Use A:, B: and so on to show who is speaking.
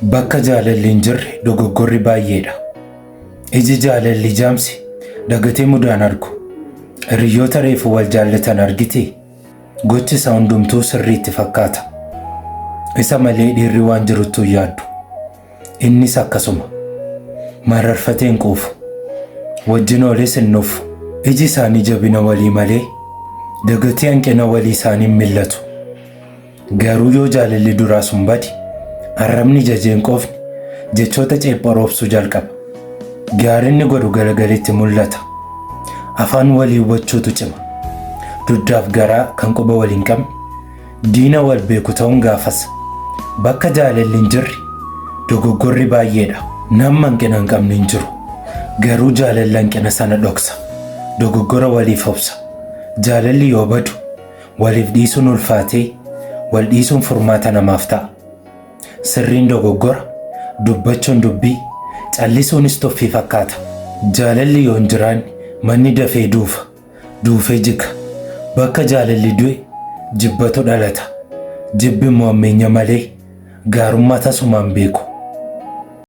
A: Bakka jaalalli hin jirre dogoggorri baay'eedha. Iji jaalalli jaamse dagatee mudaan argu. Hiriyoota reefu wal jaallatan argitee? Gochi isaa hundumtuu sirriitti fakkaata. Isa malee dhiirri waan jiruttuu hin yaaddu. Innis akkasuma. Mararfatee hin quufu. Wajjin oolees hin nufu. Iji isaanii jabina walii malee dagatee hanqina walii isaanii hin millatu. Garuu yoo jaalalli duraa sun bade, arrabni jajee hin quufne jechoota ceephoo roobsuu jalqaba. Gaarinni godhu galagaletti mul'ata. Afaan walii hubachuutu cima. Dugdaaf garaa kan quba wal hin qabne, diina wal beeku ta'uun gaafas. Bakka jaalalli hin jirre dogoggorri baay'eedha. Namni hanqina hin qabne hin jiru. Garuu jaalalli hanqina sana dhoksa. Dogoggora waliif obsa. Jaalalli yoo badu waliif dhiisuun ulfaatee wal dhiisuun furmaata namaaf ta'a. Sirriin dogoggora, dubbachuun dubbii, callisuunis tuffii fakkaata. Jaalalli yoo hin jiraanne manni dafee duufa, duufee jiga. Bakka jaalalli du'e jibbatu dhalata. Jibbi immoo hammeenya malee gaarummaa tasumaa hin beeku.